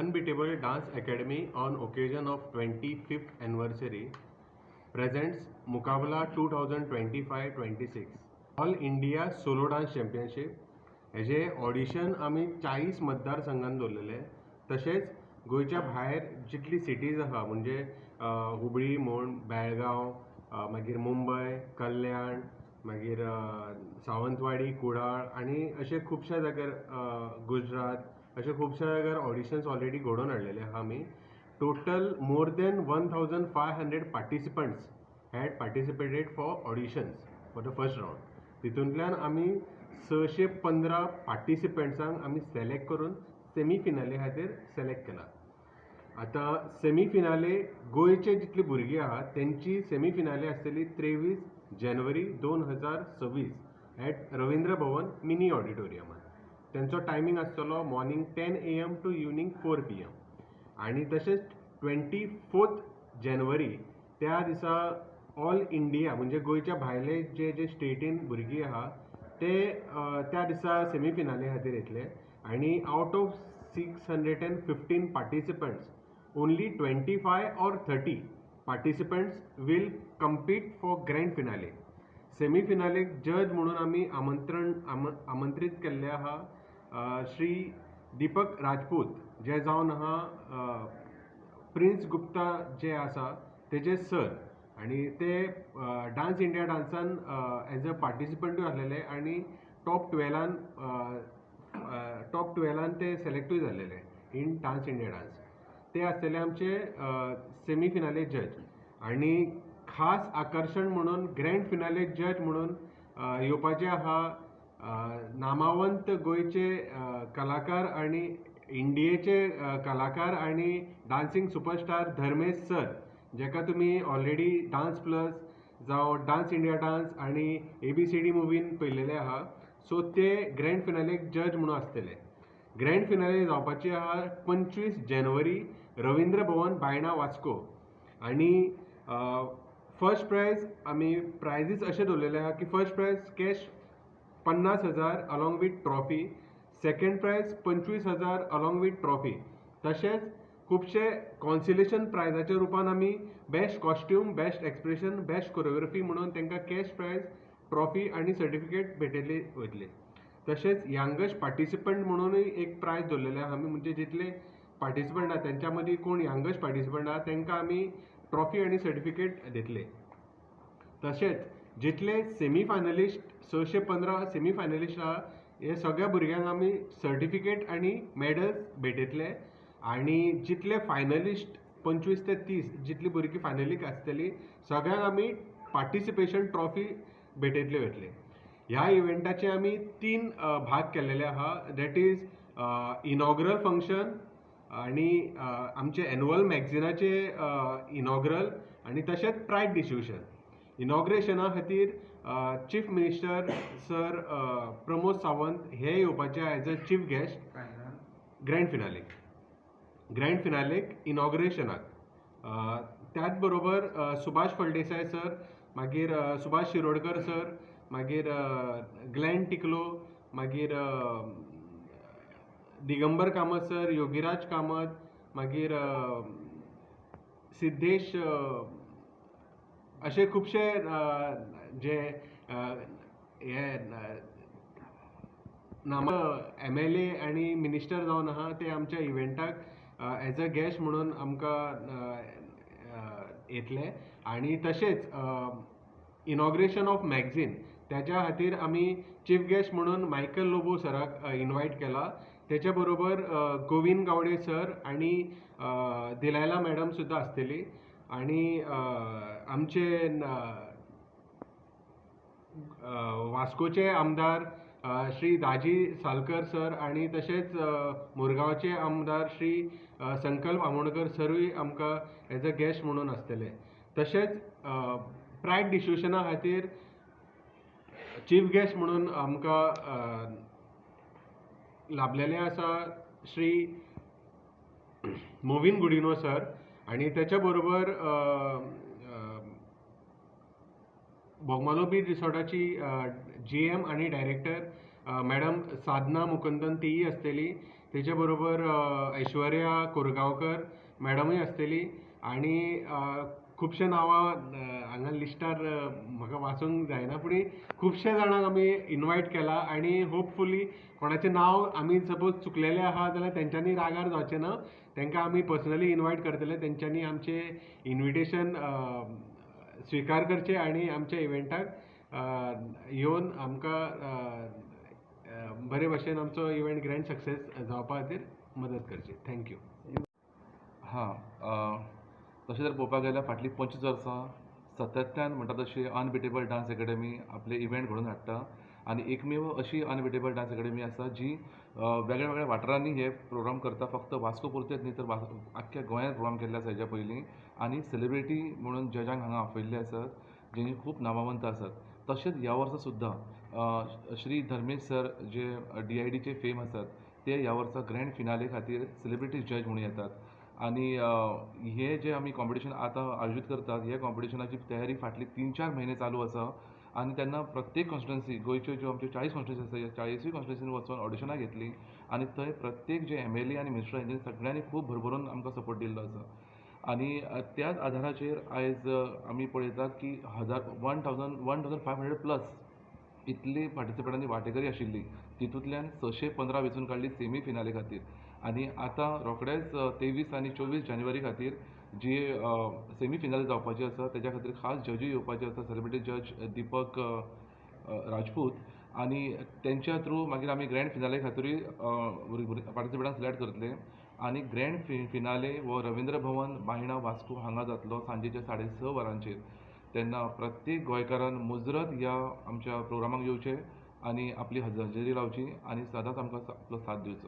Unbeatable Dance Academy on occasion of 25th anniversary presents Mukabla 2025-26 All India Solo Dance Championship. हेजे audition आमी 40 मतदारसंघान दवरलेले. तशेंच गोंयच्या भायर जितली सिटीज आहा, म्हणजे हुबळी म्हूण, बेळगांव, मागीर मुंबय, कल्याण, मागीर सावंतवाडी, कुडाळ आनी अशे खुबश्या जाग्यार, गुजरात, अशे खुबश्या जाग्यार ऑडिशन्स ऑलरेडी घडोवन हाडलेले आहा आमी. Total more than 1500 participants had participated for auditions for the first round. तितूंतल्यान आमी 615 पार्टिसिपंट्सांक आमी सिलेक्ट करून सेमी फिनाले खातीर सिलेक्ट केला. आतां सेमी फिनाले गोंयचे जितली भुरगीं आहा तेंची सेमी फिनाले आसतली 23 जानेवारी 2026 एट रवींद्र भवन मिनी ऑडिटोरियमान. तेंचो टायमींग आसतलो morning 10 a.m. to evening 4 p.m. आनी तशेंच 24 जानेवारी त्या दिसा ऑल इंडिया, म्हणजे गोंयच्या भायले जे जे स्टेटीन भुरगीं आहा ते त्या दिसा सेमी फिनाले खातीर येतले आनी out of 615 participants, only 25 or 30 participants will compete for grand finale. Semi फिनालेक जज म्हणून आमी आमंत्रण आमंत्रीत केल्ले आहा श्री दीपक राजपूत, जे जावन आहा प्रिन्स गुप्ता जे आसा तेजे सर आनी ते डान्स इंडिया डान्सान एज अ पार्टिसिपंटूय आसलेले आनी टॉप 12न ते सिलेक्टूय जाल्लेले इन डान्स इंडिया डान्स. ते आसतले आमचे सेमी फिनाले जज आनी खास आकर्शण म्हणून ग्रँड फिनाले जज म्हणून येवपाचे आहा नामावंत गोंयचे कलाकार आनी इंडियेचे कलाकार आनी डान्सिंग सुपरस्टार धर्मेश सर, जेका तुमी ऑलरेडी डान्स प्लस जावं डान्स इंडिया डान्स आनी एबीसीडी मुवीन पळयलेले आहा. सो ते ग्रँड फिनालेक जज म्हणून आसतले. ग्रँड फिनाले जावपाची आहा 25 जानेवारी, रवींद्र भवन, बायणा, वास्को. आनी फर्स्ट प्रायज, आमी प्रायजीस अशे दवरलेले आहा की first prize cash 50,000 along with trophy, second prize 25,000 along with trophy, तशेंच खुबशे कॉन्सोलेशन प्रायजाच्या रुपान आमी best costume, best expression, best choreography म्हणून तांकां कॅश प्रायज, ट्रॉफी आनी सर्टिफिकेट भेटयली वयतली. तशेंच यंगेस्ट पार्टिसिपंट म्हणूनय एक प्रायज दवरलेले आहा आमी, म्हणजे जितले पार्टिसिपंट आहा तेंच्या मदीं कोण यंगेस्ट पार्टिसिपंट आहा तांकां आमी ट्रॉफी आनी सर्टिफिकेट दितले. तशेंच जितले सेमी फायनलिस्ट, 615 सेमी फायनलिस्ट आहा, हे सगळ्या भुरग्यांक आमी सर्टिफिकेट आनी मेडल्स भेटयतले आनी जितले फायनलिस्ट, 25 ते 30 जितली भुरगीं फायनलीक आसतली, सगळ्यांक आमी पार्टिसिपेशन ट्रॉफी भेटयतले वयतले. ह्या इव्हेंटाचे आमी तीन भाग केलेले आहा, that is inaugural function आनी आमचे एनुअल मॅगझिनाचे इनॉग्रल आनी तशेंच प्रायज डिस्ट्रिब्युशन. इनॉग्रेशना खातीर chief minister sir Pramod Sawant हे येवपाचे as a chief guest. Grand फिनालेक इनॉग्रेशनाक त्याच बरोबर सुभाष फळदेसाय सर, मागीर सुभाष शिरोडकर सर, मागीर ग्लॅन टिकलो, मागीर दिगंबर कामत सर, योगीराज कामत, मागीर सिद्धेश, अशे खुबशे जे हे नामा एमएलए आनी मिनिस्टर जावन आहा ते आमच्या इव्हेंटाक एज अ गेस्ट म्हणून आमकां येतले. आनी तशेंच इनॉग्रेशन ऑफ मॅगझीन, त्याच्या खातीर आमी चीफ गेस्ट म्हणून मायकल लोबो सराक इनवायट केला. तेच्या बरोबर गोविंद गावडे सर आनी दिलायला मॅडम सुद्दां आसतली आनी आमचे वास्कोचे आमदार श्री दाजी सालकर सर आनी तशेंच मुरगांवचे आमदार श्री संकल्प आमोणकर सरूय आमकां एज अ गेस्ट म्हणून आसतले. तशेंच प्रायज डिस्ट्रिब्युशना खातीर चीफ गेस्ट म्हणून आमकां लाभलेले आसा श्री मोविन गुडिन्हो सर आनी तेच्या बरोबर बोगमालो बीच रिसॉर्टाची जीएम आनी डायरेक्टर मॅडम साधना मुकुंदन तीय आसतली. तेजे बरोबर ऐश्वर्या कोरगांवकर मॅडमूय आसतली आनी खुबशे नांवां हांगा लिस्टार म्हाका वाचूंक जायना, पूण खुबशे जाणांक आमी इनवायट केला आनी होपफुली कोणाचें नांव आमी सपोज चुकलेलें आहा जाल्यार तेंच्यांनी रागार जावचें ना. तेंकां आमी पर्सनली इनवायट करतले, तेंच्यांनी आमचें इनविटेशन स्विकार करचें आनी आमच्या इव्हेंटाक येवन आमकां बरे भशेन आमचो इव्हेंट ग्रँड सक्सेस जावपा खातीर मदत करची. Thank you. हां, तशें जर पळोवपाक गेल्यार फाटलीं 25 वर्सां सातत्यान म्हणटा तशी अनबिटेबल डान्स एकेडमी आपले इव्हेंट घडोवन हाडटा आनी एकमेव अशी अनबिटेबल डान्स एकेडमी आसा जी वेगळ्या वेगळ्या वाठारांनी हे प्रोग्राम करता. फक्त वास्को पुरतेच न्ही तर आख्ख्या गोंयांत प्रोग्राम केल्ले आसा हेज्या पयलीं आनी सेलिब्रिटी म्हणून जजांक हांगा आपयल्ले आसात जेणी खूब नामावंत आसात. तशेंच ह्या वर्सा सुद्दां Shri Dharmesh sir J DID चे फेम आसात ते ह्या वर्सा ग्रँड फिनाले खातीर सेलिब्रिटी जज म्हणून येतात आनी हे जे आमी कॉम्पिटिशन आतां आयोजीत करतात हे कॉम्पिटिशनाची तयारी फाटली 3-4 म्हयने चालू आसा आनी तेन्ना प्रत्येक कॉन्स्टिट्युएन्सी गोंयच्यो ज्यो आमच्यो 40 कॉन्स्टिट्युएन्सी आसा 40 कॉन्स्टिट्युएन्सीन वचून ऑडिशनां घेतली आनी थंय प्रत्येक जे MLA आनी मिनिस्टर हेंच्यांनी सगळ्यांनी खूब भरभरून आमकां सपोर्ट दिल्लो आसा आनी त्याच आधाराचेर आयज आमी पळयतात की 1500 प्लस इतली पार्टिसिपंटांनी वांटेकरी आशिल्ली. तितूंतल्यान 615 वेंचून काडली सेमी फिनाले खातीर आनी आतां रोखडेच 23 आनी 24 जानेवारी खातीर जी सेमी फिनाले जावपाची आसा तेज्या खातीर खास जजूय येवपाचे आसा, सेलिब्रिटी जज दीपक राजपूत आनी तेंच्या थ्रू मागीर आमी ग्रँड फिनाले खातीरूय पार्टिसिपंटांक सिलेक्ट करतले आनी ग्रँड फिनाले हो रविंद्र भवन बायणा वास्को हांगा जातलो सांजेच्या 6:30 वरांचेर. तेन्ना प्रत्येक गोंयकारान मुजरत ह्या आमच्या प्रोग्रामाक येवचें आनी आपली हजेरी लावची आनी सदांच आमकां आपलो साथ दिवचो.